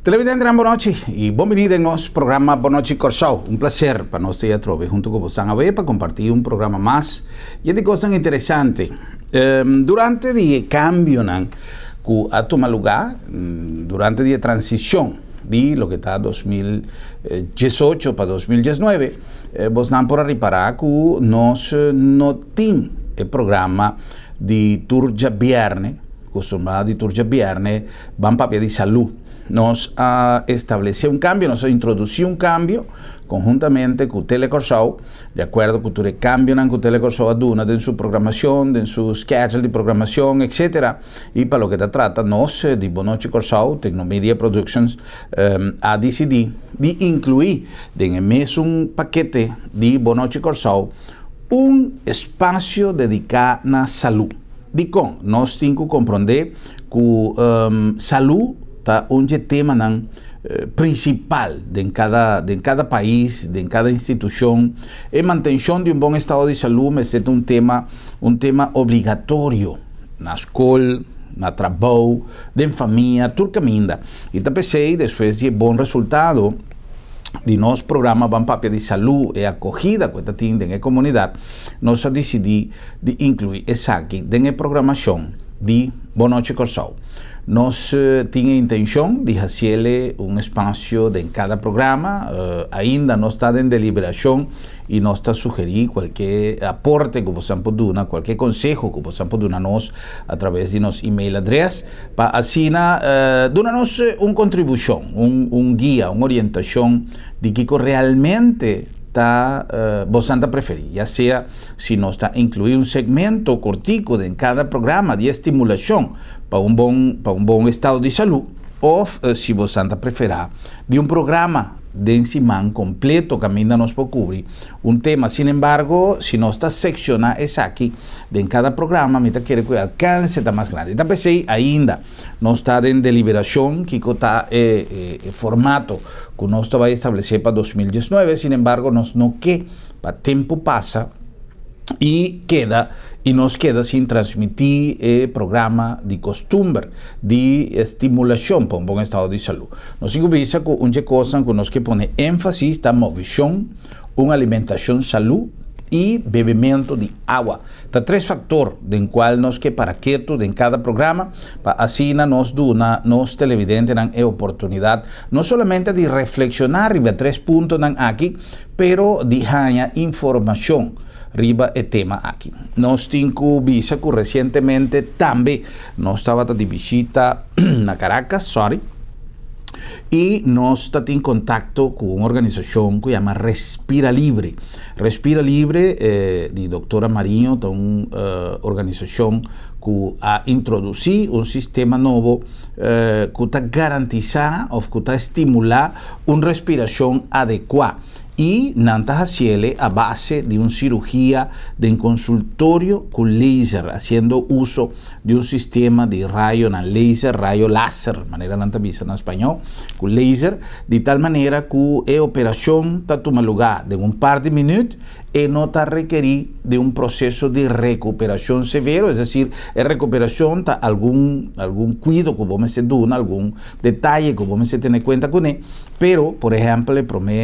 Televidentenan bon nochi y bon bini den nos programa Bon Nochi Kòrsou. Un placer pa nos ta atrobe hunto cu bosan awe pa comparti un programa mas y di cosnan interesante. Durante di e cambionan cu a tuma lugar durante di e transicion di loke ta 2018 pa 2019, bosnan por a ripara cu nos no tin e programa di tur djabierne, costumbrado di tur djabierne, Ban papia di salú. Nos a establesé un kambio, nos a introdusí un kambio konhuntamente ku Tele Kòrsou, di akuerdo ku tur e kambionan ku Tele Kòrsou a duna den su programashon, den su schedule di programashon, etsetera. I pa loke ta trata nos di Bon Nochi Kòrsou, Tecnomedia Productions a disidí di inkluí den e mesun pakete di Bon Nochi Kòrsou un espasio dediká na salú. Dikon? Nos tin ku komprondé ku salú ta un dje temanan prinsipal den kada den kada pais, den kada institushon. E mantenshon di un bon estado di salú mester ta un tema un tema obligatorio na skol, na trabou, den famia, tur kaminda. I ta p'esei despues di e bon resultado di nos programa Ban Papia di Salú, e akogida ku e ta tin den e komunidat, nos a disidí di inkluí esaki den e programashon di Bon Nochi Kòrsou. Nos tin e intenshon di hasiele un espasio den kada programa. Ainda nos ta den deliberashon i nos ta sugerí kualke aporte ku bosan por duna, kualke konseho ku bosan por duna nos a traves di nos email adres pa asina duna nos un kontribushon, un guia, un orientashon di kiko realmente ta bosan ta preferí, ya sea Si nos ta inkluí un segmento kortiku den kada programa di estimulashon pa un bon pa un bon estado di salú òf si bosan ta preferá di un programa den siman kompleto kaminda nos por kubri un tema. Sin embargo, si nos ta sekshoná esaki den kada programa mi ta kere ku e alkanse ta mas grandi. Ta p'esei ainda nos ta den deliberashon kiko ta e e formato ku nos ta bai establesé pa 2019. Sin embargo, nos no ke Pa tempu pasa i keda i nos keda sin transmití e programa di kostumber di stimulashon pa un bon estado di salú. Nos tin ku bisa ku un dje kosnan ku nos ke pone énfasis ta movishon, un alimentashon salú i bebementu di awa. Ta tres faktor den kual nos ke para ketu den kada programa pa asina nos duna nos televidentenan e oportunidat no solamente di reflekshoná riba e tres puntonan aki, pero di haña informashon riba e tema aki. Nos tin ku bisa ku resientemente tambe nos tabata di bishita na Caracas, sorry, i nos ta tin kontakto ku un organisashon ku yama Respira Libre. Respira Libre di Doktora Mariño ta un organisashon ku a introdusí un sistema nobo ku ta garantisá òf ku ta stimulá un respirashon adekuá i nan ta hasiele a base di un sirugia den konsultorio ku laser, hasiendo uso di un sistema di rayonan laser, rayo láser, manera nan ta bisa na spañó, ku laser, di tal manera ku e operashon ta tuma lugá den un par di minüt. E no ta rekerí di un proseso di rekuperashon severo, es desir, e rekuperashon ta algun algun kuido ku bo mester duna, algun detaye ku bo mester tene kuenta kuné, pero por ehèmpel e promé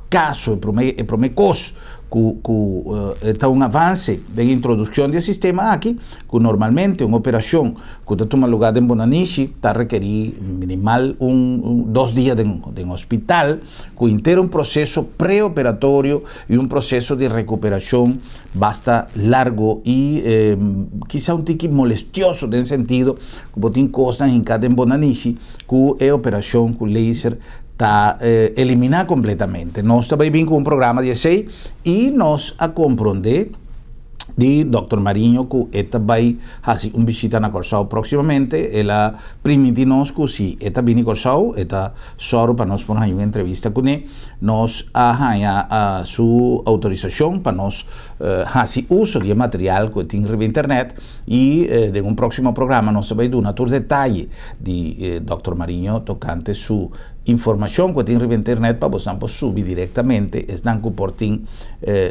kaso, e promé e promé kos ku ku ta un avanse den introdukshon di e sistema aki, ku normalmente un operashon ku ta tuma lugá den Bonanishi ta rekerí minimal un dos dia den den hospital, ku henter un proseso preoperatorio i un proseso di rekuperashon basta largo i kisa un tiki molestioso den sentido ku bo tin kosnan hinká den bo nanishi ku e operashon ku laser ta eliminá kompletamente. Nos ta bai bin ku un programa di esei i nos a komprondé di Dòkter Mariño ku e ta bai hasi un bishita na Kòrsou próksimamente. El a primintí nos ku si e ta bini Kòrsou e ta sòru pa nos por haña un entrevista kuné. Nos a haña su outorisashon pa nos. hasi uso di material ku tin riba internet i den un próksimo programa nos ta bai duna tur detaye di Dòkter Mariño tokante su informashon ku tin riba internet pa bosan por subi direktamente, esnan ku por tin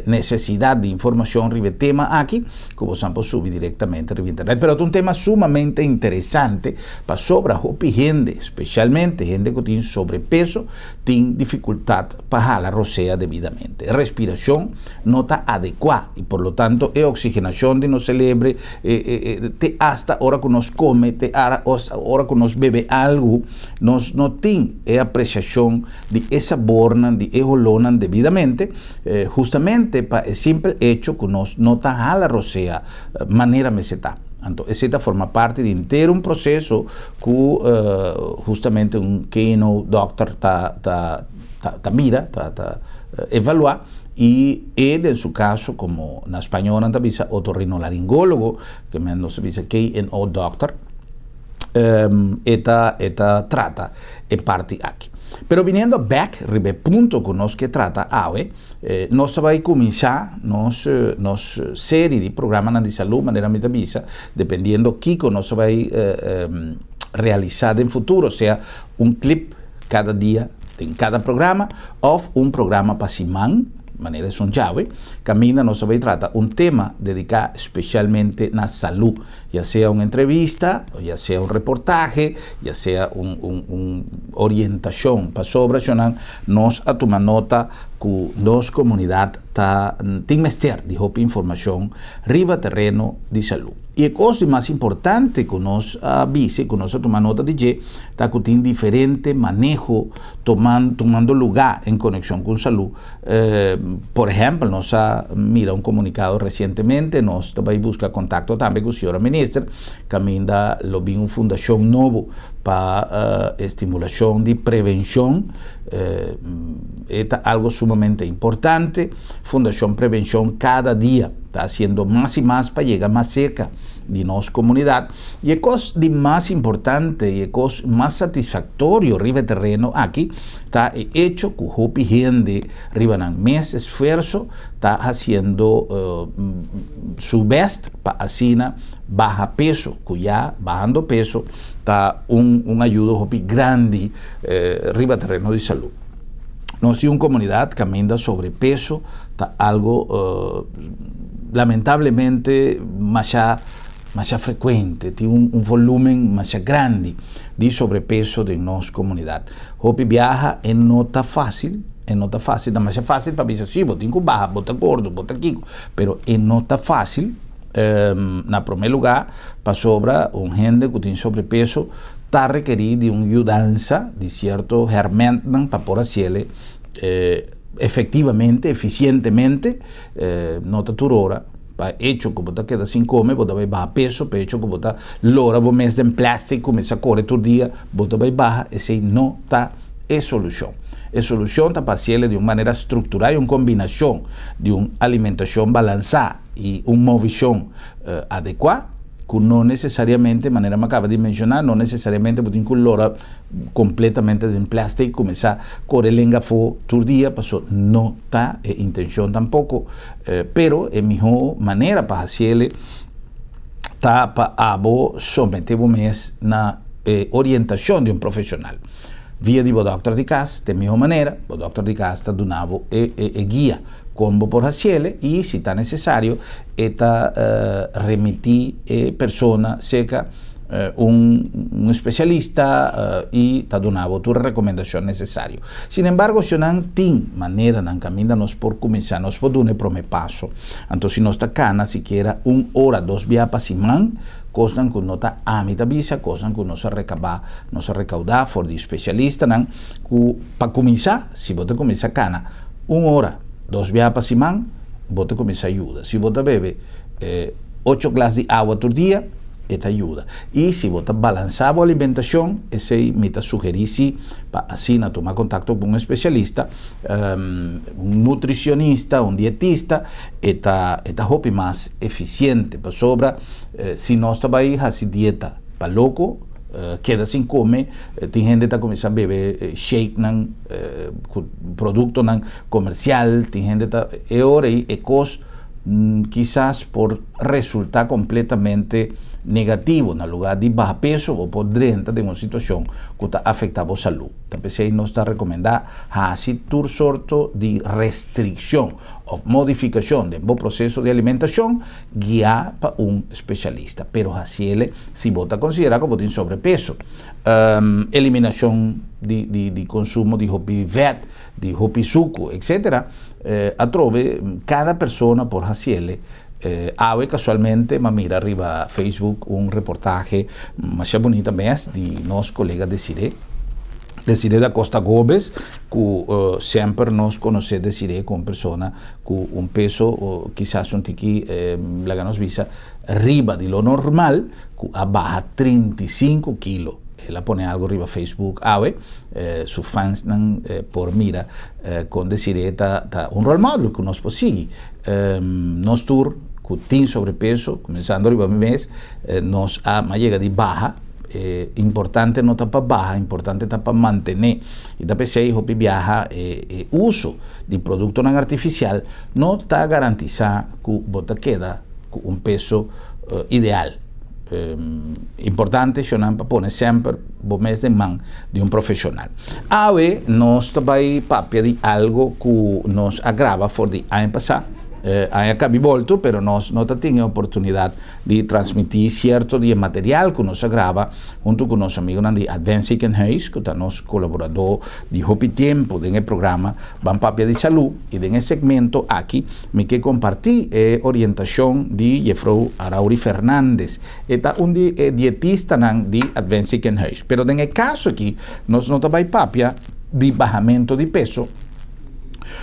nesesidat di informashon riba e tema aki, ku bosan por subi direktamente riba internet. Pero ta un tema sumamente interesante pasobra hopi hende, spesialmente hende ku tin sobrepeso, tin difikultat pa hala rosea debidamente. Respirashon no ta adekuá i por lo tanto e oksigenashon di nos selebre te asta ora ku nos kome, te ora ku nos bebe algu, nos no tin e apresiashon di e sabornan, di e holónan debidamente, hustamente pa e simpel echo ku nos no ta hala rosea manera mester ta. Anto esei ta forma parti di henter un proseso ku hustamente un KNO dòkter ta ta ta mira, ta ta evaluá i e den su kaso komo na spañó nan ta bisa otorrinolaringólogo, ke men nos ta bisa KNO dòkter, e ta e ta trata e parti aki. Pero biniendo bèk riba e punto ku nos ke trata awe, nos ta bai kuminsá nos nos seri di programanan di salú, manera mi ta bisa, dependiendo kiko nos ta bai realisá den futuro, sea un clip kada dia den kada programa òf un programa pa siman, manera esun djawe, kaminda nos ta bai trata un tema dediká spesialmente na salú, ya sea un entrevista, ya sea un reportahe, ya sea un un un orientashon. Pasobra shonnan nos a tuma nota ku nos komunidat ta tin mester di hopi informashon riba tereno di salú. I e kos di mas importante ku nos a bisa i ku nos a tuma nota di dje ta ku tin diferente maneho tumando lugá en konekshon ku salú. Por ehèmpel, nos a mira un komunikado resientemente, nos ta bai buska kontakto tambe ku señora minister, kaminda lo bin un fundashon nobo pa estimulashon di prevenshon. E ta algo sumamente importante. Fundashon Prevenshon kada dia ta hasiendo mas i mas pa yega mas serka di nos komunidat. I e kos di mas importante i e kos mas satisfaktorio riba e tereno aki ta e echo ku hopi hende riba nan mes esfuerso ta hasiendo su bèst pa asina baha peso, ku ya bahando peso ta un ayudo hopi grandi riba tereno di salú. Nos tin un komunidat kaminda sobrepeso ta algo lamentablemente masha masha frekuente, tin un volumen masha grandi di sobrepeso den nos komunidat. Hopi biaha e no ta fásil, e no ta fásil, ta masha fásil pa bisa si bo tin ku baha, bo ta gordo, bo ta kiko, pero e no ta fásil na promé lugá pasobra un hende ku tin sobrepeso ta rekerí di un yudansa di sierto hèrmèntnan pa por hasiel efektivamente, efisientemente, no ta tur ora. Pa echo ku bo ta keda sin kome bo ta bai baha peso, pa echo ku bo ta lora bo mes den plastic kuminsá kore tur dia bo ta bai baha, esei no ta e solushon. E solushon ta pa hasiel di un manera strukturá i un kombinashon di un alimentashon balansá i un movishon adekuá ku no nesesariamente, manera mi a kaba di menshoná, no nesesariamente bo tin ku lora kompletamente den plastic kuminsá kore lenga afó tur dia paso no ta e intenshon tampoko. Pero e mihó manera pa hasiel ta pa abo someté bo mes na e orientashon di un profeshonal. Via di bo dòkter di kas ta e mihó manera, bo dòkter di kas ta duna bo e guia kon bo por hasiel i si ta nesesario e ta remití e persona serka un espesialista i ta duna bo tur e rekomendashon nesesario. Sin embargo, si nan tin maneranan kaminda nos por kuminsá, nos por duna e promé paso. Anto si nos ta kana sikiera un ora, dos bia pa siman, kosnan ku no ta ami ta bisa, kosnan ku nos a rekabá, nos a rekaudá for di spesialistanan, ku pa kuminsá, si bo ta kuminsá kana un ora, dos bia pa siman, bo ta kuminsá yuda. Si bo ta bebe ocho glas di awa tur dia, e ta yuda. I si bo ta balansá bo alimentashon, esei mi ta sugerí si pa asina tuma kontakto ku un espesialista, un nutrisionista, un dietista, e ta e ta hopi mas efisiente. Pasobra si nos ta bai hasi dieta pa loko, keda sin kome, tin hende ta kuminsá bebe shakenan ku produktonan komersial, tin hende ta, e ora ei e kos. Kisas por resultá kompletamente negativo. Na lugá di baha peso, bo por drenta den un situashon ku ta afektá bo salú. Ta p'esei nos ta rekomendá hasi tur sorto di restrikshon òf modifikashon den bo proseso di alimentashon guiá pa un spesialista. Pero hasiele si bo ta konsiderá ku bo tin sobrepeso. Eliminashon di konsumo di hopi vèt, di hopi suku, etcetera. Atrobe kada persona por hasiele. Awe kasualmente m'a mira riba Facebook un reportahe masha bunita mes di nos kolega Desiree, Desiree da Costa Gomez, ku semper nos konosé Desiree komo un persona ku un peso kisas un tiki, laga nos bisa, riba di lo normal, ku a baha 35 kilo. El a pone algo riba Facebook awe, su fansnan por mira kon Desiree ta un role model ku nos por sigui. Nos tur ku tin sobrepeso, kuminsando riba mi mes, nos a yega di baha. Importante no ta pa baha, importante ta pa mantené. I ta p'esei hopi biaha e uso di produktonan artifisial no ta garantisá ku bo ta keda ku un peso ideal. Importante shonnan pa pone semper bo mes den man di un profeshonal. Awe nos ta bai papia di algo ku nos a graba for di aña pasá. Aña kabi bolto, pero nos no ta tin e oportunidat di transmití sierto di e material ku nos a graba huntu ku nos amigunan di Advent Ziekenhuis, ku ta nos kolaboradó di hopi tempu den e programa Ban Papia di Salú. I den e segmento aki mi ke kompartí e orientashon di Jefrou Arauri Fernandez. E ta un di e dietistanan di Advent Ziekenhuis. Pero den e kaso aki nos no ta bai papia di bahamento di peso,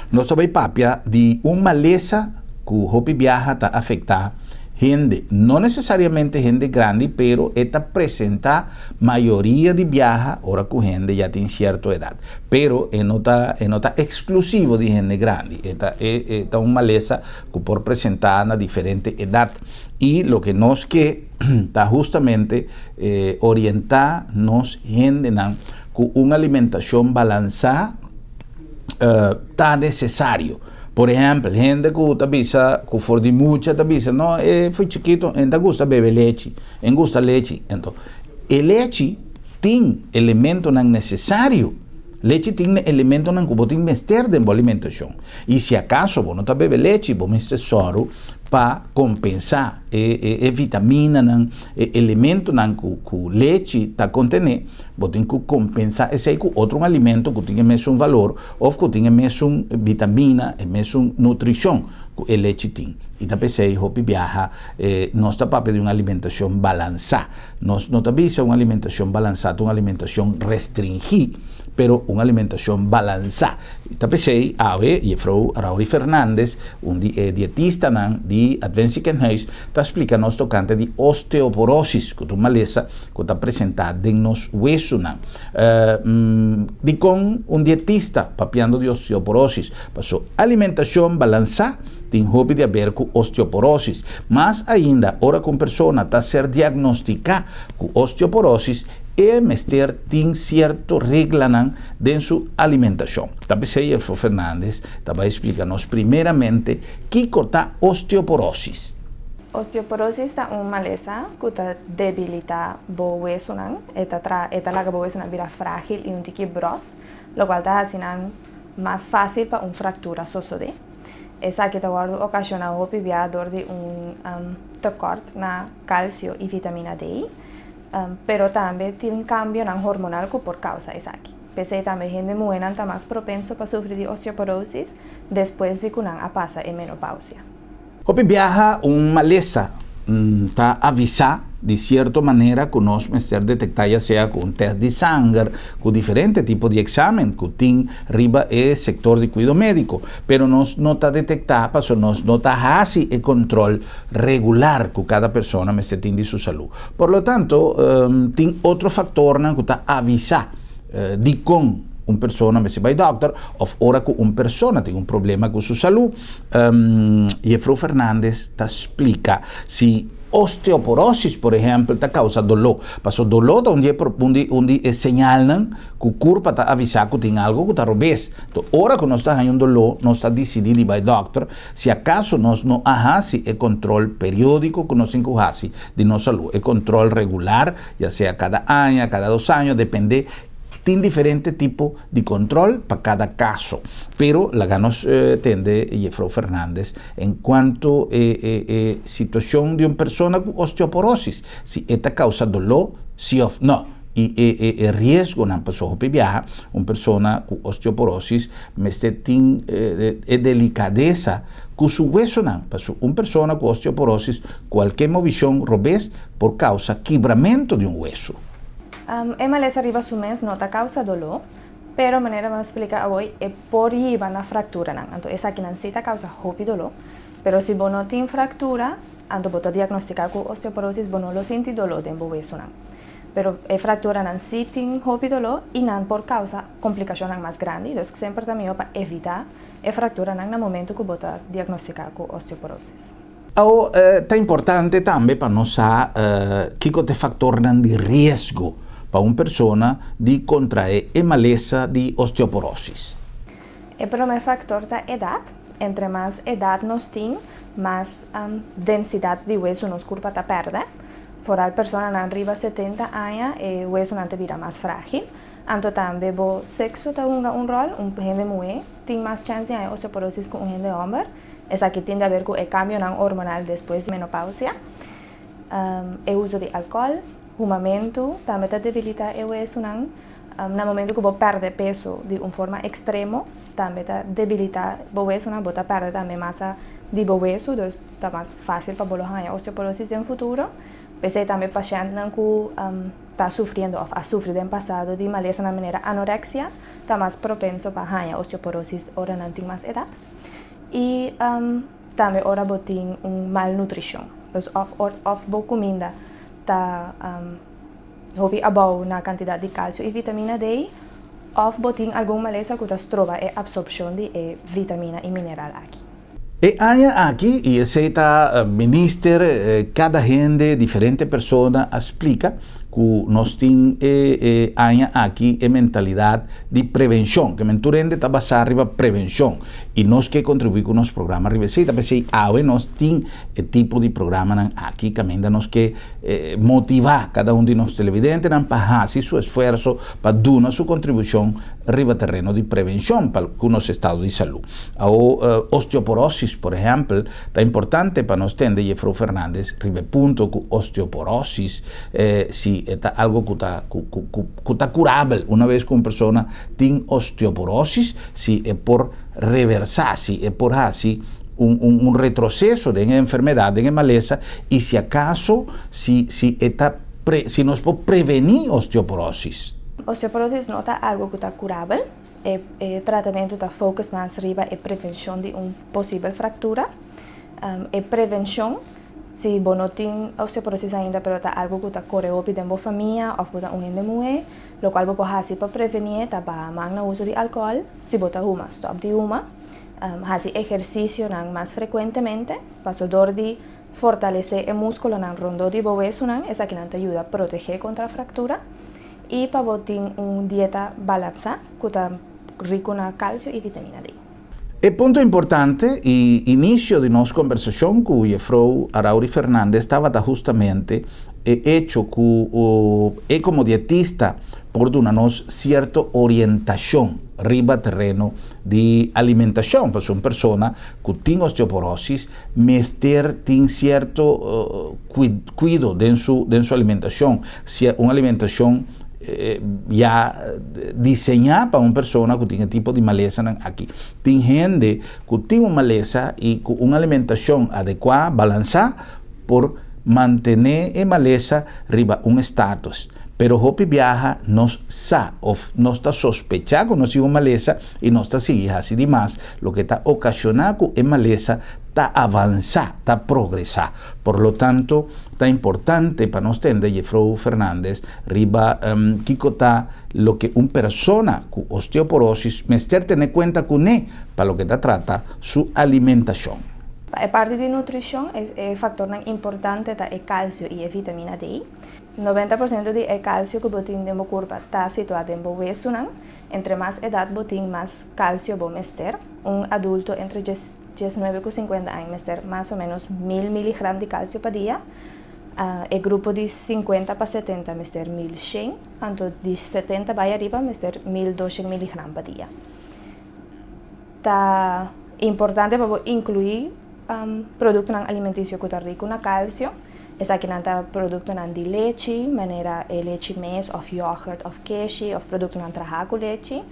nos ta bai papia di un malesa ku hopi biaha ta afektá hende, no nesesariamente hende grandi, pero e ta presentá mayoria di biaha ora ku hende ya tin sierto edat. Pero e no ta e no ta eksklusivo di hende grandi, e ta e ta un malesa ku por presentá na diferente edat. I loke nos ke ta hustamente orientá nos hendenan ku un alimentashon balansá ta nesesario. Por ehèmpel, hende ku ta bisa ku for di mucha ta bisa, no, e for chikitu e ta gusta bebe lechi, e gusta lechi. Anto, e lechi tin elementonan nesesario. Lechi tin elementonan ku bo tin mester den bo alimentashon. I si akaso bo no ta bebe lechi, bo mester sòru pa kompensá e e vitaminanan, e elementonan ku ku lechi ta kontené, bo tin ku kompensá esei ku otro un alimento ku tin e mesun valor òf ku tin e mesun vitamina, e mesun nutrishon ku e lechi tin. I ta p'esei hopi biaha nos ta papia di un alimentashon balansá. Nos no ta bisa un alimentashon balansá ta un alimentashon restringí, pero un alimentashon balansá. Ta p'esei awe Jefrou Rauri Fernandez, un di e dietistanan di Advent Ziekenhuis, ta splika nos tokante di osteoporosis, ku ta un malesa ku ta presentá den nos wesunan. Dikon un dietista papiando di osteoporosis? Paso alimentashon balansá tin hopi di aber ku osteoporosis. Mas ainda ora ku un persona ta ser diagnostiká ku osteoporosis, e mester tin sierto reglanan den su alimentashon. Ta p'esei Elfo Fernandez ta bai splika nos primeramente kiko ta osteoporosis. Osteoporosis ta un malesa ku ta debilitá bo wesunan. E ta tra e ta laga bo wesunan bira frágil i un tiki bròs, lokual ta hasi nan mas fásil pa un fraktura sosodé. Esaki ta wòrdu okashoná hopi bia dor di un tekòrt na kalsio i vitamina D, pero tambe tin kambionan hormonal ku por kousa esaki. P'esei tambe hende muhénan ta mas propenso pa sufri di osteoporosis despues di ku nan a pasa e menopausia. Hopi biaha un malesa ta avisá di sierto manera ku nos mester detektá ya sea ku un tèst di sanger, ku diferente tipo di eksamen ku tin riba e sektor di kuido médiko, pero nos no ta detektá pasobra nos no ta hasi e kontrol regular ku kada persona mester tin di su salú. Por lo tanto, tin otro faktornan ku ta avisá dikon un persona mester bai dòkter òf ora ku un persona tin un problema ku su salú. Jefrou Fernandez ta splika si. Osteoporosis, por ehèmpel, ta kousa doló. Paso doló ta un di e un di un di e señalnan ku kurpa ta avisá ku tin algu ku ta robes. Enton ora ku nos ta haña un doló, nos ta disidí di bai dòkter, si akaso nos no a hasi e kontrol periódiko ku nos tin ku hasi di nos salú, e kontrol regular, ya sea kada aña, kada 2 aña, dependé. Tin diferente tipo di kontrol pa kada kaso. Pero laga nos tende Jefrou Fernandez en kuanto e situashon di un persona ku osteoporosis, si e ta kousa doló, si òf no. I e riesgonan, pasobra hopi biaha un persona ku osteoporosis mester tin e delikadesa ku su wesonan, pasobra un persona ku osteoporosis kualke movishon robes por kousa kibramentu di un weso. E malesa riba su mes no ta kousa doló, pero manera mi a splika awe, e por hiba na frakturanan. Anto esakinan sí ta kousa hopi doló, pero si bo no tin fraktura, anto bo ta diagnostiká ku osteoporosis, bo no lo sinti doló den bo wesonan. Pero e frakturanan sí tin hopi doló i nan por kousa komplikashonnan mas grandi, dus semper ta mihó pa evitá e frakturanan na momento ku bo ta diagnostiká ku osteoporosis. Awor, ta importante tambe pa nos sa kiko ta e faktornan di riesgo pa un persona di kontraé e malesa di osteoporosis. E promé faktor ta edat. Entre mas edat nos tin, mas densidat di wesu nos kurpa ta pèrdè. Foral personanan riba 70 aña, e wesunan ta bira mas frágil. Anto tambe bo sekso ta hunga un ròl. Un hende muhé tin mas chèns di haña osteoporosis ku un hende hòmber. Esaki tin di aber ku e kambionan hormonal despues di menopausia. E uso di alkòl, humamentu, tambe ta debilitá e wesunan. Na momento ku bo pèrdè peso di un forma ekstremo, tambe ta debilitá bo wesunan, bo ta pèrdè tambe masa di bo wesu, dus ta mas fásil pa bo lo haña osteoporosis den futuro. P'esei tambe pashèntnan ku ta sufriendo òf a sufri den pasado di malesanan manera anoreksia ta mas propenso pa haña osteoporosis ora nan tin mas edat. I tambe ora bo tin un malnutrishon, dus òf òf bo kuminda ta hopi abou na kantidat di kalsio i vitamina D, òf bo tin algun malesa ku ta stroba e apsorpshon di e vitamina i mineral aki. E aña aki, i esei ta minister, kada hende, diferente persona a splika ku nos tin e aña aki e mentalidat di prevenshon, ke men tur hende ta basá riba prevenshon i nos ke kontribuí ku nos programa riba esei. Ta p'esei awe nos tin e tipo di programanan aki kaminda nos ke motivá kada un di nos televidentenan pa hasi su esfuerso pa duna su kontribushon riba tereno di prevenshon pa ku nos estado di salú. Awo osteoporosis, por ehèmpel, ta importante pa nos tende Jefrou Fernandez riba e punto ku osteoporosis si e ta algu ku ta ku ta kurabel. Una bes ku un persona tin osteoporosis, si e por reversá, si e por hasi un un retroseso den e enfermedat, den e malesa, i si akaso si si e ta si nos por prevení osteoporosis. Osteoporosis no ta algu ku ta kurabel. E tratamentu ta focus mas riba e prevenshon di un posibel fraktura. E prevenshon, si bo no tin osteoporosis ainda pero ta algu ku ta kore hopi den bo famia òf bo ta un hende muhé, lokual bo por hasi pa prevenié ta baha man na uso di alkohòl, si bo ta huma stòp di huma, hasi ehersisionan mas frekuentemente, paso dor di fortalesé e múskulonan rondó di bo wesunan esakinan ta yuda protegé kontra fraktura. I pa bo tin un dieta balansá ku ta riku na kalsio i vitamina D. E punto importante i inisio di nos kombersashon ku Jefrou Arauri Fernandez tabata hustamente e echo ku e komo dietista por duna nos sierto orientashon riba tereno di alimentashon, pasobra un persona ku tin osteoporosis mester tin sierto kuido den su den su alimentashon. Si un alimentashon ya diseñá pa un persona ku tin e tipo di malesanan aki. Tin hende ku tin un malesa i ku un alimentashon adekuá, balansá, por mantené e malesa riba un estatus. Pero hopi biaha nos sa òf nos ta sospechá ku nos tin un malesa i nos ta sigui hasi di mas, loke ta okashoná ku e malesa ta avansá, ta progresá. Por lo tanto, ta importante pa nos tende Jefrou Fernandez riba kiko ta loke un persona ku osteoporosis mester tene kuenta kuné pa loke ta trata su alimentashon. Pa e parti di nutrishon, e faktornan importante ta e kalsio i e vitamina D. 90% di e kalsio ku bo tin den bo kurpa ta situá den bo wesunan. Entre mas edat bo tin, mas kalsio bo mester. Un adulto entre 19 ku 50 aña mester mas o ménos 1000 miligram di kalsio pa dia. E grupo di 50 pa 70 mester 1100, anto di 70 bai ariba mester 1200 miligram pa dia. Ta importante pa bo inkluí produktonan alimentisio ku ta riku na kalsio. Esakinan ta produktonan di lechi, manera e lechi mes òf yògùrt òf keshi òf produktonan trahá ku lechi.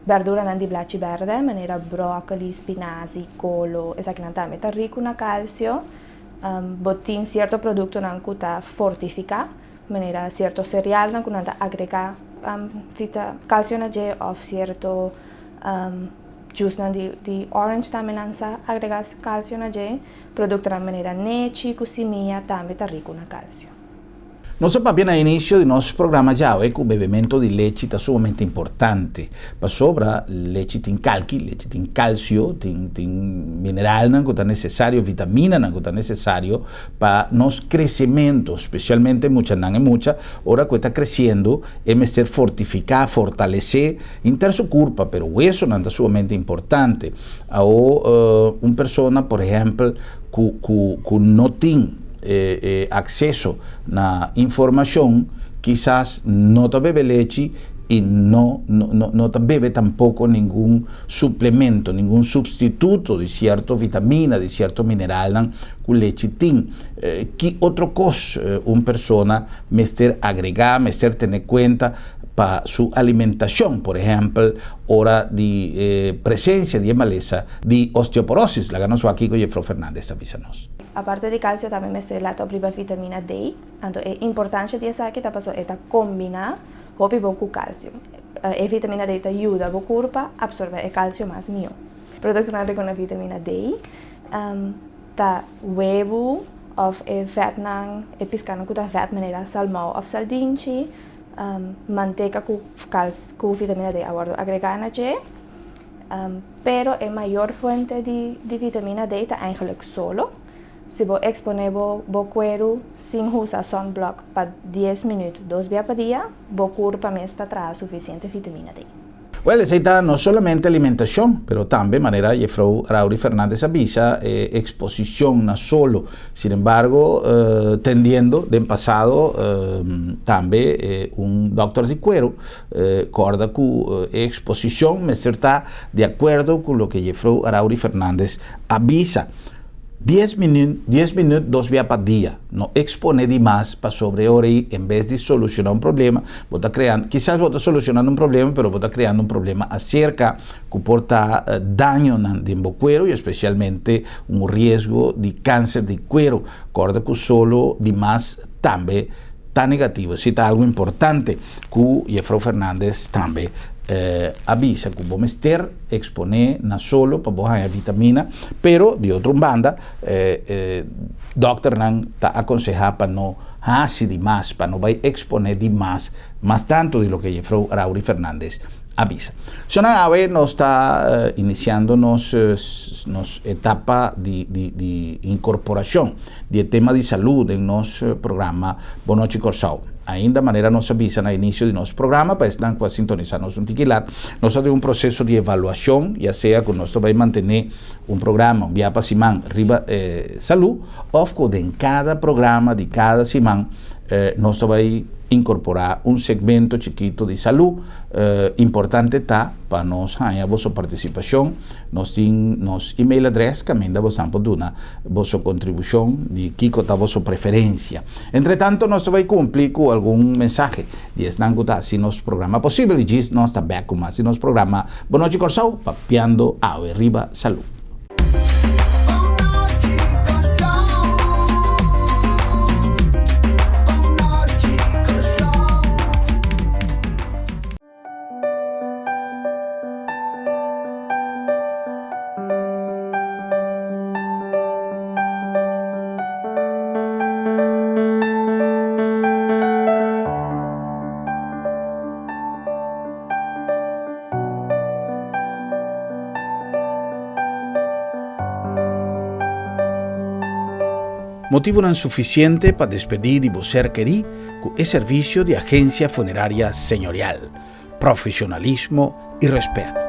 Bèrduranan di blachi bèrdè, manera bròkoli, spinazi, kolo, esakinan tambe ta riku na kalsio. Bo tin sierto produktonan ku ta fortifiká, manera sierto serealnan ku nan ta agregá kalsio na dje òf sierto jusnan di orange tambe nan sa agregá kalsio na dje. Produktonan manera nechi ku simia tambe ta riku na kalsio. Nos a papia na inisio di nos programa djawe ku bebementu di lechi ta sumamente importante, pasobra lechi tin kalki, lechi tin kalsio, tin tin mineralnan ku ta nesesario, vitaminanan ku ta nesesario pa nos kresementu, spesialmente muchanan. E mucha ora ku e ta kresiendo e mester fortifiká, fortalesé henter su kurpa, pero wesonan ta sumamente importante. Awo un persona por ehèmpel ku ku ku no tin e akseso na informashon kisas no ta bebe lechi i no no ta bebe tampoko ningun suplemento, ningun supstituto di sierto vitamina, di sierto mineralnan ku lechi tin. Ki otro kos un persona mester agregá, mester tene kuenta pa su alimentashon, por ehèmpel ora di presensia di e malesa di osteoporosis? Laga nos wak kiko Jefro Fernandez ta bisa nos. Aparte di kalsio tambe mester laat op riba vitamina D. Anto e importansha di esaki ta pasobra e ta kombiná hopi bon ku kalsio. E vitamina D ta yuda bo kurpa apsorbé e kalsio mas mihó. Produktonan riku na vitamina D ta webu òf e vètnan, e piskanan ku ta vèt manera salmou òf saldinchi, manteka ku ku vitamina D a wòrdu agregá na dje. Pero e mayor fuente di vitamina D ta eigenlijk solo. Si bo eksponé bo kueru sin usa sunblock pa 10 minüt dos bia pa dia, bo kurpa mes ta traha sufisiente vitamina D. Wèl, esei ta no solamente alimentashon, pero tambe, manera Jefrou Rauri Fernandez a bisa, e eksposishon na solo. Sin embargo, tendiendo den pasado tambe un dòkter di kueru kòrda ku e eksposishon mester ta di akuerdo ku loke Jefrou Rauri Fernandez a bisa. 10 minüt, 10 minüt dos bia pa dia. No eksponé di mas pasobra e ora ei en bes di solushoná un problema, bo ta kreando, kisas bo ta solushonando un problema, pero bo ta kreando un problema aserka ku por ta dañonan den bo kueru i espesialmente un riesgo di kanser di kueru. Kòrda ku solo di mas tambe ta negativo. Esei ta algu importante ku Jefrou Fernandez tambe a bisa ku bo mester eksponé na solo pa bo haña vitamina, pero di otro un banda dòkternan ta akonsehá pa no hasi di mas, pa no bai eksponé di mas, mas tantu di loke Jefrou Rauri Fernandez a bisa. Shonnan awe nos ta inisiando nos nos etapa di di di inkorporashon di e tema di salú den nos programa Bon Nochi Kòrsou. Ainda manera nos a bisa na inisio di nos programa, pa esnan ku a sintonisá nos un tiki lat, nos ta den un proseso di evaluashon, ya sea ku nos ta bai mantené un programa un bia pa siman riba salú òf ku den kada programa di kada siman nos ta bai inkorporá un segmento chikito di salú. Importante ta pa nos haña boso partisipashon. Nos tin nos email adrès kaminda bosan por duna boso kontribushon di kiko ta boso preferensia. Entretanto nos ta bai kumpli ku algun mensahe di esnan ku ta hasi nos programa posibel i djis nos ta bèk ku mas di nos programa Bon Nochi Kòrsou, papiando awe riba salú. Motivonan sufisiente pa despedí di bo ser kerí ku e servisio di Agensia Funeraria Señorial. Profesionalismo i rèspèt.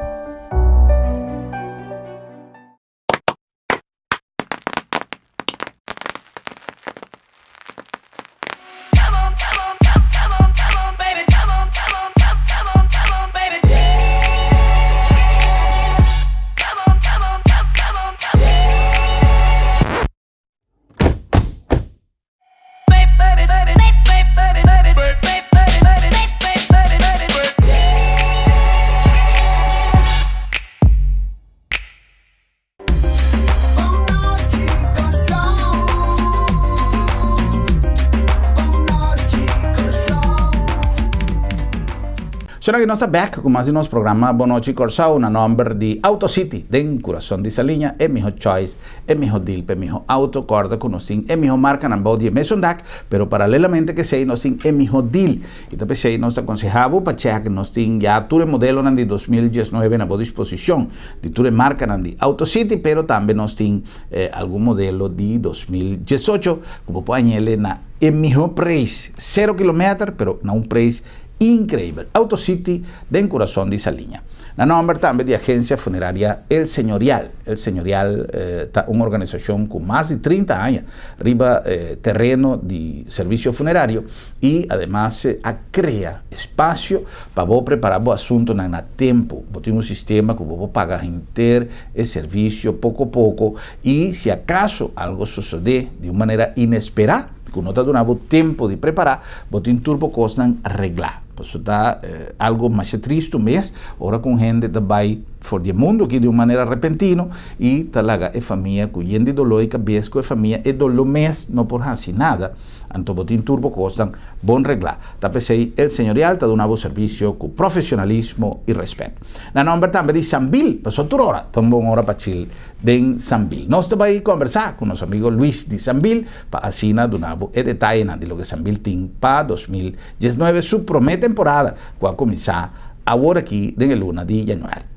Sona ku nos ta bek ku mas di nos programa Bon Nochi Kòrsou na nòmber di Auto City den kurason di Saliña e miho choice E miho deal p'e miho auto, corda cu nos tin e miho marcanan bou di e mesun dak, pero paralelamente cu esey nos tin e miho deal. Y ta p'esey nos ta conseha bo pa check, nos tin ya tur e modelonan di 2019 na bo disposicion, di tur e marcanan di Auto City, pero tambe nos tin algun modelo di 2018 cu bo por añele na e miho prijs, cero kilometer, pero na un prijs Increibel! Auto City den curason di Saliña. Na nomber tambe di Agencia Funeraria El Señorial. El Señorial ta un organisacion cu mas di 30 aña riba tereno di servicio funerario y ademas a crea espacio pa bo prepara bo asuntonan na tempo. Bo tin un sistema cu bo por paga henter e servicio poco poco y si acaso algo sosode di un manera inespera, ku no ta duna bo tempu di prepará, bo tin tur bo kosnan reglá. Pasobra ta algu masha tristu mes ora ku un hende ta bai for di e mundu aki di un manera repentino i ta laga e famia ku yen di doló i kabes ku e famia e doló mes no por hasi nada. Anto bo tin tur bo kosnan bon reglá. Ta p'esei El Señorial ta duna bo servisio ku profesionalismo i rèspèt. Na nòmber tambe di Sambil, pasobra tur ora ta un bon ora pa chil den Sambil. Nos ta bai kòmbersá ku nos amigo Luis di Sambil pa asina duna bo e detayenan di loke Sambil tin pa 2019, su promé temporada ku a kuminsá awor aki den e luna di yanüari.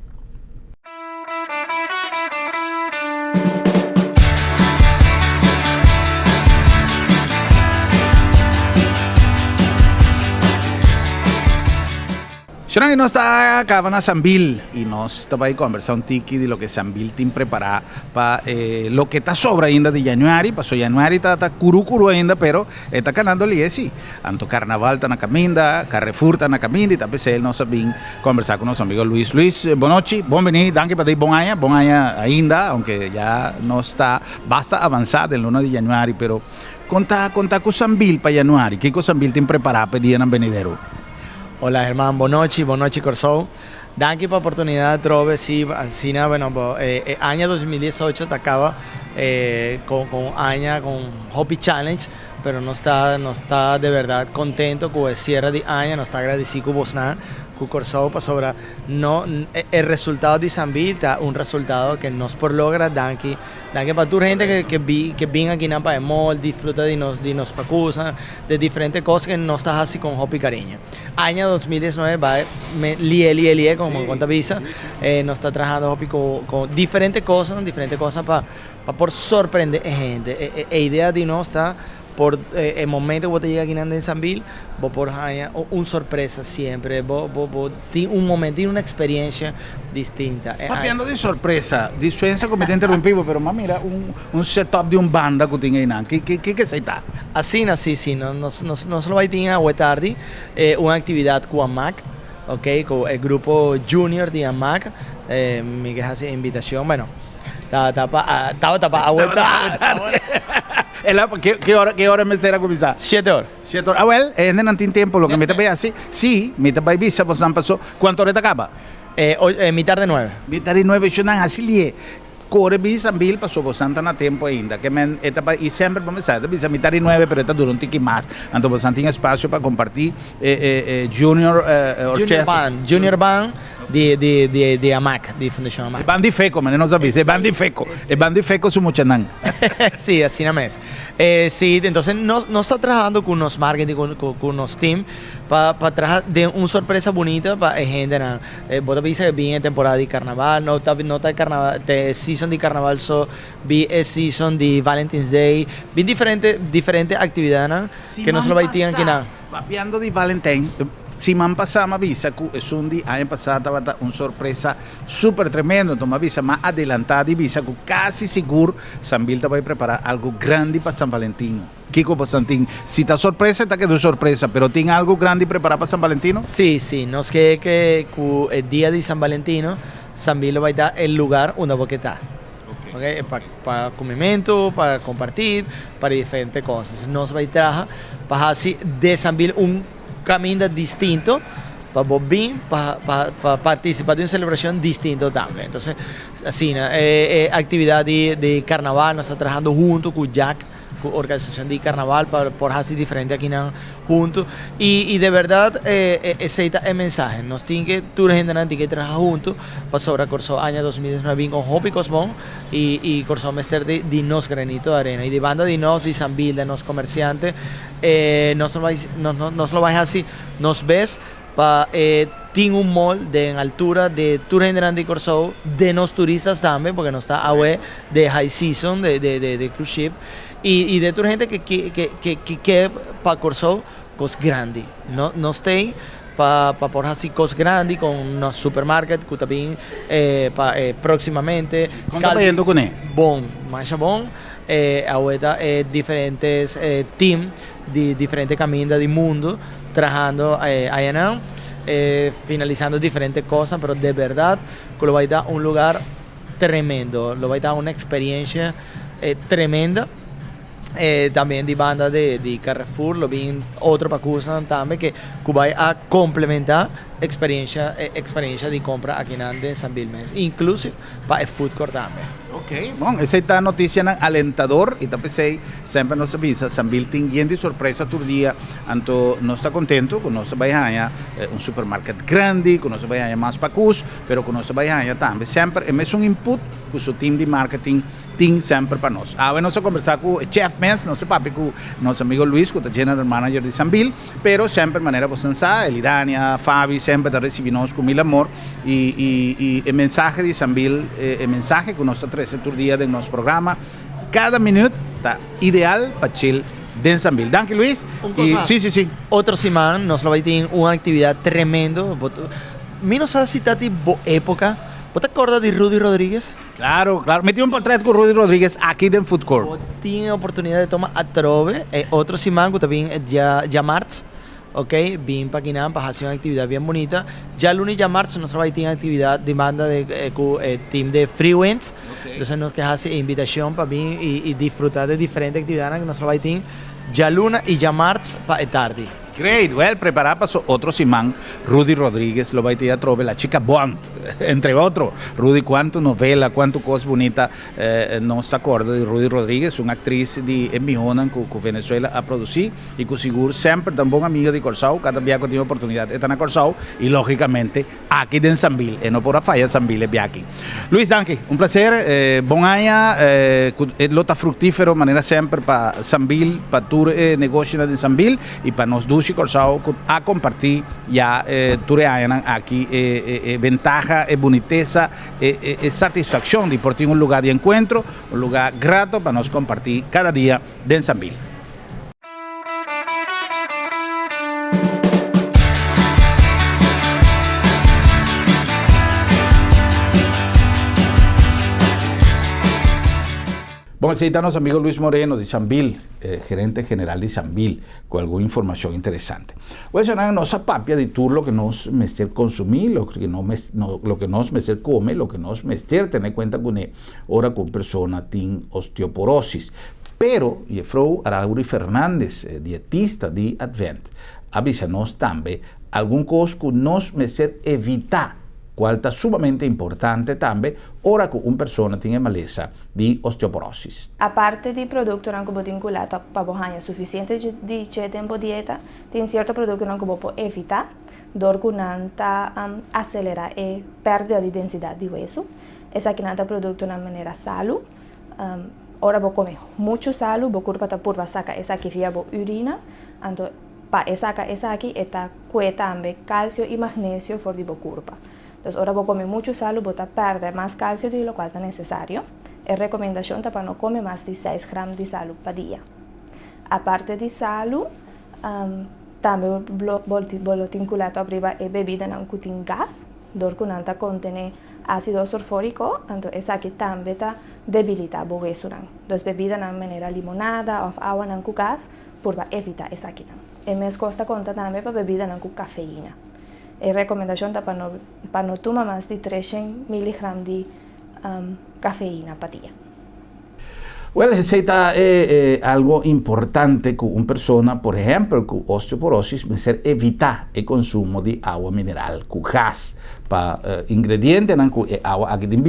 Shona nos ta caba na Sambil y nos ta bay conversa un tiki di loke Sambil tin prepara pa loke ta sobra ainda di januari, paso januari ta ta curu curu ainda pero e ta canando lihe si. Anto carnaval ta na caminda, Carrefour ta na caminda y ta pesey nos a bin conversa cu nos amigo Luis. Luis, bon nochi, bon bini, danki pa di bon aña, bon aña ainda, aunke ya nos ta basta avansa den luna di januari, pero con ta con ta cu Sambil pa januari? Kico Sambil tin prepara pa e dianan benidero? Hola Germán, bon nochi, bon nochi Kòrsou. Danki pa oportunidat atrobe, si asina bueno bo e aña 2018 ta kaba kon un aña kon hopi challenge, pero nos ta nos ta de bèrdat kontento ku e sierra di aña, nos ta agradesí ku bosnan ku Kòrsou pasobra no e resultado di Sambil ta un resultado ke nos por logra danki Danki pa tur hende ke ke bin akinan pa e mall, disfruta di nos di nos pakusa, de diferente kos ke nos ta hasi kon hopi kariño. Aña 2019 bai me lié lié lié komo kon ta bisa, nos ta trahando hopi ku ku diferente kosnan, diferente kosnan pa pa por sorprende e hende. E e idea di nos ta por e momento ku bo ta yega akinan den Sambil bo por haña un sorpresa siempre, bo bo bo tin un momento, tin un experiencia distinta. Papiando di sorpresa, dispensa ku mi ta interrumpí bo, pero mi a mira un un setup di un banda ku tin einan. Ki ki ki esei ta? Asina, si, si. Nos nos nos lo bai tin awe tardi un aktividat ku Amak, ok, ku e grupo junior di Amak. Mi ke hasi e invitashon, bueno, ta ta pa tabata pa awe tardi. El a ki ora ki ora mester a kuminsá? Shete ora. Shete ora. Awel, e hendenan tin tempu, loke mi ta bai hasi, si, mi ta bai bisa bosnan paso kuantu ora e ta kaba? Mitar di nuebe. Mitar di nuebe, shunnan hasi lié. Kore bin Sambil paso bosnan ta na tempu ainda. Ke men e ta bai, i semper bo mester sa, e ta bisa mitar di nuebe pero e ta dura un tiki mas. Anto bosnan tin espasio pa kompartí e junior orchestra. Junior band, junior band. Di di di di Amak, di Fundashon Amak. E ban di Feco, manera nos a bisa, e ban di Feco, e ban di Feco su muchanan. Sí, asina mes. Sí, entonces nos nos ta trahando ku nos marketing, ku ku ku nos team pa pa traha den un sorpresa bunita pa e hendenan. Bo ta bisa ke bin e temporada di karnaval, no ta no ta karnaval ta e season di karnaval so, bin e season di Valentine's Day, bin diferente diferente aktividatnan ke nos lo bai tin akinan. Papiando di Valentijn, siman pasá m'a bisa ku esun di aña pasá tabata un sorpresa super tremendo, enton m'a bisa m'a adelantá di bisa ku kasi sigur Sambil ta bai prepará algu grandi pa San Valentino. Kiko bosan tin? Si ta sorpresa e ta keda un sorpresa, pero tin algu grandi prepará pa San Valentino? Sí, sí, nos ke ke ku e dia di San Valentino, Sambil lo bai ta e lugar unda bo ke ta. Ok, pa pa kumimentu, pa kompartí, pa diferente kos. Nos bai traha pa hasi Desambil un kaminda distinto pa bo bin pa pa pa partisipá di un selebrashon distinto tambe. Entonces asina e e aktividat di di karnaval nos ta trahando huntu ku Jack ku organisashon di karnaval pa por hasi diferente akinan huntu i i de bèrdat e esei ta e mensahe. Nos tin ke tur hendenan tin ke traha huntu pasobra Kòrsou aña 2019 bin kon hopi kos bon. I i Kòrsou mester di di nos granito de arena. I di banda di nos, di Sambil, di nos komersiante, e nos lo bai nos nos nos lo bai hasi nos bes pa e tin un mall den altura di tur hendenan di Kòrsou, di nos turistas tambe, porque nos ta awe den high season de de de de cruise ship, i i di tur hende ke ke ke ke ke ke pa Kòrsou kos grandi. No nos t'ei pa pa por haci cos grandi con nos supermarket cu ta bin pa proximamente. Con ta bayendo cune? Bon, masha bon. Awe ta e diferentes team di diferente caminda di mundo trahando ayanan, finalizando diferente cosnan, pero de berdad cu lo bay ta un lugar tremendo, lo bay ta un experiencia tremenda. También di banda di di Carrefour lo bin otro pakusnan tambe ke ku bai a komplementá eksperiencia e eksperiencia di kompra akinan den San Bill mes, inklusive pa e food court tambe. Ok, bon, esei ta notisianan alentador i ta p'esei semper nos a bisa San Bill tin yen di sorpresa tur dia, anto nos ta kontentu ku nos ta bai haña un supermarket grandi, ku nos ta bai haña mas pakus, pero ku nos ta bai haña tambe semper e mesun input ku su team di marketing Tin semper pa nos. Awe nos a kombersá ku e chef mes, nos a papia ku nos amigo Luis ku ta general manager di Sambil, pero semper manera boso sa, Elidania, Fabi semper ta risibí nos ku mil amor i i i e mensahe di Sambil, e mensahe ku nos ta trese tur dia den nos programa, kada minüt ta ideal pa chill den Sambil. Danki Luis. Un kos mas. Si si si. Otro siman nos lo bai tin un aktividat tremendo. Mi no sa si ta di bo époka. Bo ta kòrda di Rudy Rodriguez? Claro, claro. Mi tin un portret cu Rudy Rodriguez aki den Food Court. Bo tin e oportunidad di toma atrobe e otro siman cu ta bin dia djamarts, ok, bin pa kinan pa haci un actividad bien bunita. Djaluna y djamarts nos ta bay tin actividad di banda di cu e team di Free Winds. Entonces nos ke haci e invitacion pa bin y disfruta di diferente actividadnan cu nos ta bay tin djaluna y djamarts pa e tardi. Great! Well, prepara paso otro siman Rudy Rodriguez lo bay tin atrobe La Chica Bond, entre otro. Rudy cuanto novela, cuanto cos bunita nos ta acorda di Rudy Rodriguez, un actriz di e mihonan cu cu Venezuela a produci y cu sigur semper ta un bon amiga di Corsou, cada bia cu tin oportunidad e ta na Corsou y logicamente Aki den Sambil, e no por a faya Sambil e biaha aki. Luis danki, un placer, bon aña, cu e lo ta fructifero manera semper pa Sambil, pa tur e negoshinan den Sambil y pa nos dushi Corsou cu a comparti ya tur e añanan aki e bentaha, e bunitesa, e satisfaccion di por tin un lugar di encuentro, un lugar grato pa nos comparti cada dia den Sambil. Bon, esei ta nos amigo Luis Moreno di Sambil, gerente general di Sambil, ku algun informashon interesante. Wèl, shonnan, nos a papia di tur loke nos mester konsumí, loke loke nos mester kome, loke nos mester tene kuenta kuné ora ku un persona tin osteoporosis. Pero Jefrou Arauri Fernandez, dietista di Advent, a bisa nos tambe algun kos ku nos mester evitá. Cual ta sumamente importante tambe ora cu un persona tin e malesa di osteoporosis. Aparte di productonan cu bo tin cu let op pa bo haña suficiente di dje den bo dieta, tin cierto productonan cu bo por evita dor cu nan ta acelera e perdida di densidad di wesu. Esakinan ta productonan manera salu. Ora bo come mucho salu, bo curpa ta purba saca esaki via bo urina, anto pa e saca esaki e ta cue tambe calcio y magnesio for di bo curpa. Dus ora bo come mucho salu bo ta perde mas calcio di locual ta necesario. E recomendacion ta pa no come mas di 6 gram di salu pa dia. Aparte di salu, tambe bo lo tin cu let op riba e bebidanan cu tin gas, dor cu nan ta contene acido sulfurico, anto esaki tambe ta debilita bo wesunan. Dus bebidanan manera limonada of awanan cu gas, purba evita esakinan. E mescos ta conta tambe pa bebidanan cu cafeina. E recomendacion ta pa no tuma mas di 300 miligram di cafeina pa dia. Well, esey ta algo importante cu un persona, por ehempel, cu osteoporosis, mester evita e consumo di awa mineral cu gas. Pa ingredientenan cu e awa aki tin.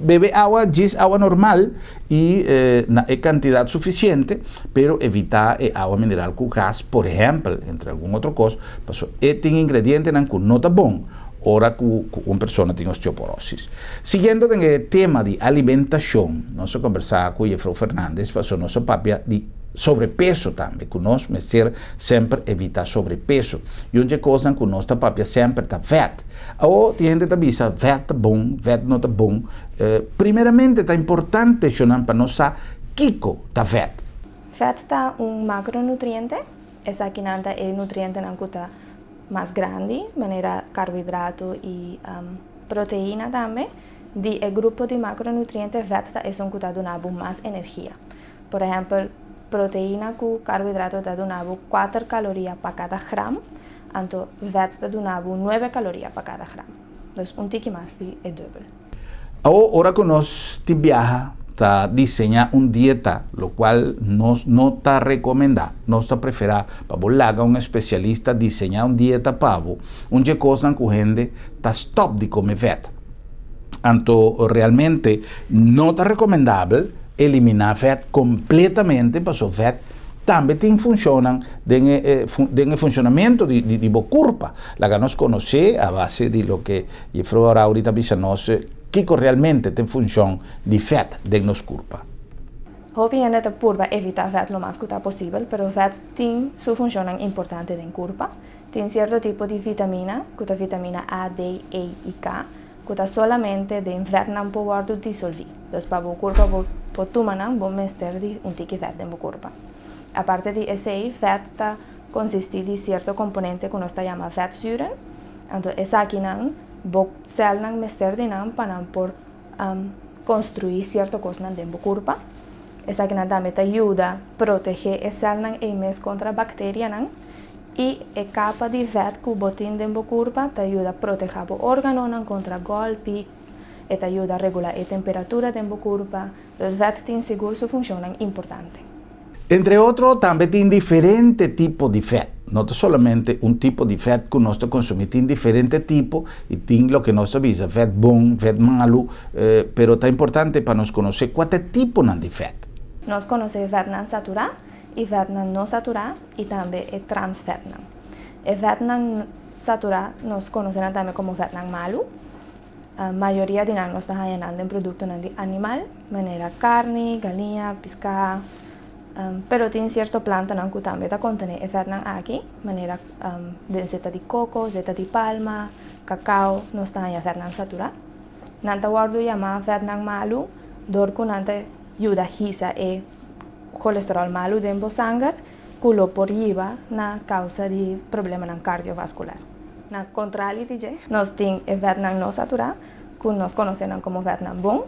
Bebe awa, djis awa normal y na e cantidad suficiente, pero evita e awa mineral cu gas, por ehempel, entre algun otro cos, paso e tin ingredientenan cu no ta bon ora cu un persona tin osteoporosis. Siguiendo e tema di alimentacion, nos a combersa cu Jefro Fernandez, paso nos a papia di sobrepeso tambe, cu nos mester semper evita sobrepeso. Y un cos cu nos ta papia semper ta vet. Awo tin hende ta bisa vet ta bon, vet no ta bon. Primeramente ta importante shonan pa nos sa kiko ta vet. Vet ta un macronutriente, esakinan ta e nutrientenan cu ta mas grandi, manera carbohidrato y proteina tambe. Di e grupo di macronutriente, vet ta esun cu ta duna mas energia. Por ehempel, proteina cu carbohidrato ta duna 4 caloria pa cada gram, anto vet ta duna 9 caloria pa cada gram. Dus un tiki mas di e dubbel. Ora cu nos ta biaha, ta diseña un dieta, locual nos no ta recomenda. Nos ta prefera pa laga un especialista diseña un dieta pa bo. Un cos cu hende ta stop di come vet. Anto realmente no ta recomendabel elimina vet completamente, paso vet tambe tin funcion den funcionamento di bo curpa. Laga nos conoce a base di loke Jefro ahorita bisa nos kiko realmente tin funcion di vet den nos curpa. Hopi hende ta purba evita vet lo mas cu ta posibel, pero vet tin su funcion importante den curpa. Tin cierto tipo di vitamina, cu ta vitamina A, D, E y K, cu ta solamente den vetnan por wordo disolvi. Dus pa bo curpa por tuma nan, bo mester di un tiki vet den bo curpa. Aparte di esey, vet ta consisti di cierto componente cu nos ta yama vetzuren. Anto esakinan bo celnan mester di nan pa nan por construi cierto cosnan den bo curpa. Esakinan tambe ta yuda protege e celnan e mes contra bacterianan y e capa di vet cu bo tin den bo curpa ta yuda proteha bo organonan contra golpe, e ta yuda regula e temperatura den bo curpa. Dus vet tin sigur su funcion importante. Entre otro, tambe tin diferente tipo di vet. No ta solamente un tipo di vet cu nos ta consumi, tin diferente tipo y tin loke nos ta bisa vet bon, vet malo, pero ta importante pa nos conoce cua ta e tipo di vet. Nos conoce vetnan satura y vetnan no satura y tambe e transvetnan. E vetnan satura nos conoce tambe como vetnan malo. E mayoria di nan nos ta haya den productonan di animal, manera carni, galiña, pisca, pero tin cierto plantanan cu tambe ta contene e vetnan aki, manera di zeta di coco, zeta di palma, cacao, nos ta haya vetnan satura. Nan ta wordo yama vetnan malo, dor cu nan ta yuda hisa e colesterol malo den bo sanger, cu lo por hiba na causa di problemanan cardiovascular. Na contrario di dje, nos tin e vetnan no satura, cu nos conoce como vetnan bon.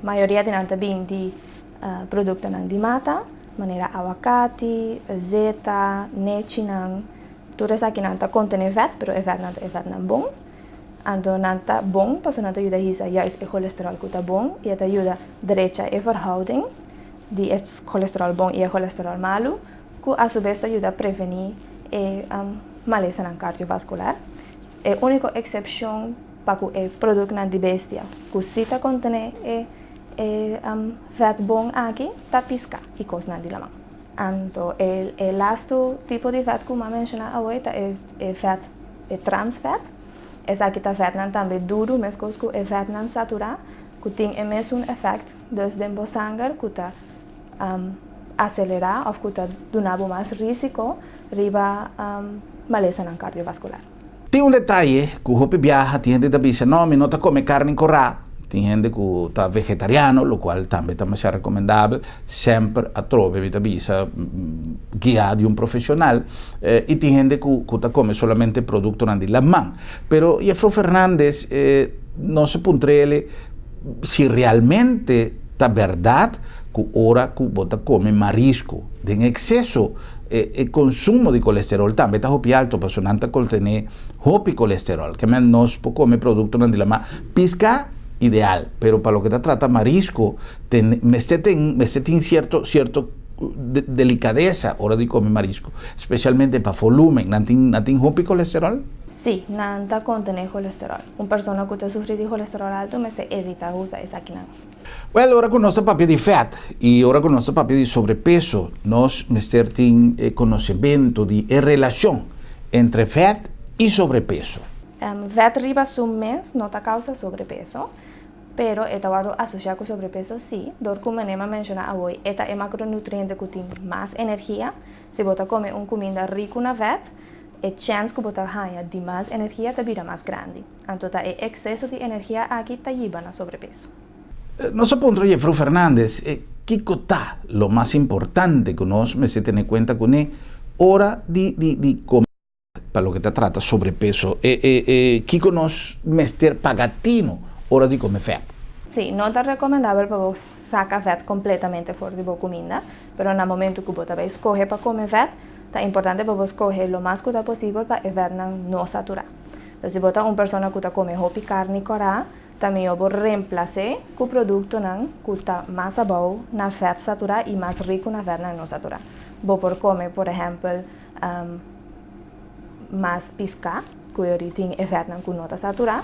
Mayoria di nan ta bin di productonan di mata, manera awacati, zeta, nechinan, tur esakinan ta contene vet, pero e vetnan ta e vetnan bon. Anto nan ta bon, paso nan ta yuda hisa juist e colesterol cu ta bon, y ta yuda drecha e verhouding di e colesterol bon y e colesterol malo, cu a su bes ta yuda preveni e malesanan cardiovascular. E unico excepcion Pa ku e produktonan di bestia ku sí ta kontené e e vèt bon aki ta piská i kosnan di laman. Anto e e lastu tipo di vèt ku mi a menshoná awe ta e e vèt e transvèt. Esaki ta vètnan tambe duru meskos ku e vètnan saturá ku tin e mesun efèkt dus den bo sanger ku ta aselerá òf ku ta duna bo mas rísiko riba malesanan kardiovaskular. Tin un detaye ku hopi biaha tin hende ta bisa, no, mi no ta kome karni korá. Tin hende ku ta vegetariano, lokual tambe ta masha rekomendabel. Semper atrobe mi ta bisa guiá di un profeshonal. I tin hende ku ku ta kome solamente produktonan di laman. Pero Jefro Fernandez nos a puntr'el si realmente ta bèrdat ku ora ku bo ta kome marisco den ekseso, E konsumo di kolesterol tambe ta hopi alto pasobra nan ta kontené hopi kolesterol. Ke men nos por kome produktonan di lamá. Piská, ideal, pero pa loke ta trata marisko ten mester ten mester tin sierto sierto delikadesa ora di kome marisko, spesialmente pa volumen. Nan tin nan tin hopi kolesterol? Sí, nan ta kontené kolesterol. Un persona ku ta sufri di kolesterol alto mester evitá usa esakinan. Wèl, ora ku nos ta papia di fèt i ora ku nos ta papia di sobrepeso, nos mester tin e konosementu di e relashon entre fèt i sobrepeso. Vèt riba su mes no ta kousa sobrepeso, pero e ta wòrdu asosiá ku sobrepeso sí, dor ku manera mi a menshoná awor e ta e makronutriente ku tin mas energia. Si bo ta kome un kuminda riku na vèt, e chèns ku bo ta haña di mas energia ta bira mas grandi. Anto ta e ekseso di energia aki ta yiba na sobrepeso. Nos a puntra Jefro Fernandez kiko ta lo mas importante ku nos mester tene kuenta kuné ora di di di kome pa loke ta trata sobrepeso. Kiko nos mester paga tino ora di kome fèt? Sí, no ta rekomendabel pa bo saka vèt kompletamente for di bo kuminda, pero na momentu ku bo ta bai skohe pa kome vèt, ta importante pa bo skohe lo mas ku ta posibel pa e vètnan no saturá. Entonces si bo ta un persona ku ta kome hopi karni kòrá, ta mihó bo remplas'é ku produktonan ku ta mas abou na vèt saturá i mas riku na vètnan no saturá. Bo por kome por ehèmpel mas piská ku yori tin e vètnan ku no ta saturá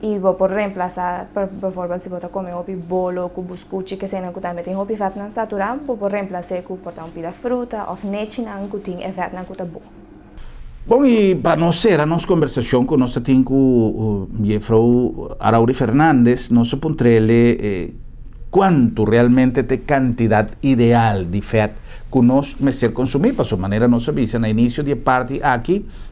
i bo por remplasá bòvorbèlt si bo ta kome hopi bolo ku buskuchi kesenan ku tambe tin hopi vètnan saturá bo por remplas'é ku por ta un pida fruta òf nechinan ku tin e vètnan ku ta bon. Bon, i pa nos sera nos kombersashon ku nos ta tin ku Jefrou Arauri Fernandez, nos a puntr'el kuantu realmente ta e kantidat ideal di fèt ku nos mester konsumí, pasobra manera nos a bisa na inisio di e parti aki,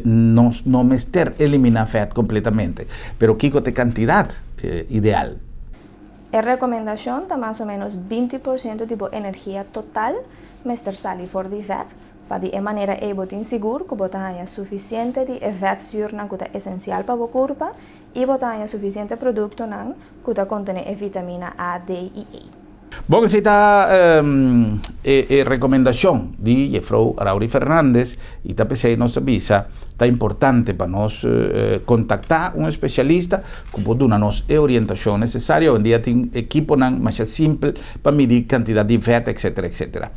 nos no mester eliminá fèt kompletamente. Pero kiko ta e kantidat ideal? E rekomendashon ta mas o ménos 20% di bo energia total mester sali for di vèt. Pa di e manera ei bo tin sigur ku bo ta haña sufisiente di e vetzuurnan ku ta esensial pa bo kurpa i bo ta haña sufisiente produktonan ku ta kontené e vitamina A, D i E. Bon, esei ta e rekomendashon di Jefrou Rauri Fernandez i ta p'esei nos ta bisa ta importante pa nos kontaktá un espesialista ku por duna nos e orientashon nesesario. Awendia tin ekiponan masha simpel pa midi kantidat di vèt etsetera etsetera.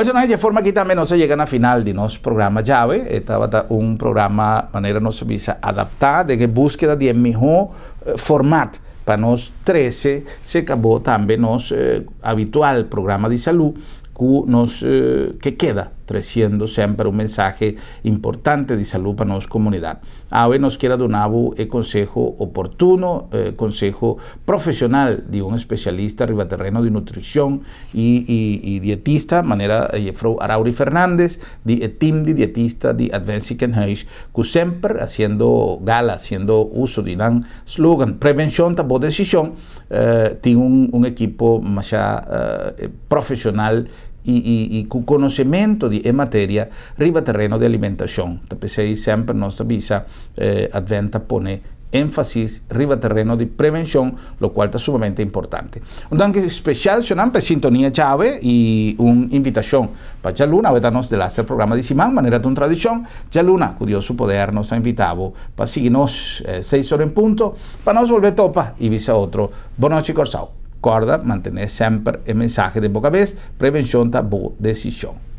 Pues na e forma aki tambe nos a yega na final di nos programa djawe. Tabata un programa manera nos bisa adaptá den búskeda di mihó formato pa nos 13 se akabó tambe nos habitual programa di salú ku nos ke keda tresiendo semper un mensahe importante di salú pa nos komunidat. Awe nos ke duna e konseho oportuno, konseho profeshonal di un espesialista riba tereno di nutrishon i dietista, manera juffrouw Arauri Fernandez, di team di dietista di Advent Ziekenhuis, ku semper hasiendo gala, hasiendo uso di nan slogan, "Prevenshon ta bo desishon", tin un ekipo mas profeshonal i ku konosementu di materia riba tereno di alimentashon. P'esei semper nos bisa Advent ta pone énfasis riba tereno di prevenshon, lokual ta sumamente importante. Un danki spesial, pa sintonia djawe i un invitashon pa djaluna, awe nos delaster programa di siman, manera di un tradishon, djaluna, ku Dios su poder nos ta invitá pa sigui nos 6 or en punto, pa nos bolbe topa i bisa otro. Bon nochi, Kòrsou. Kòrda, mantené semper e mensahe den bo kabes, "Prevenshon ta bo desishon."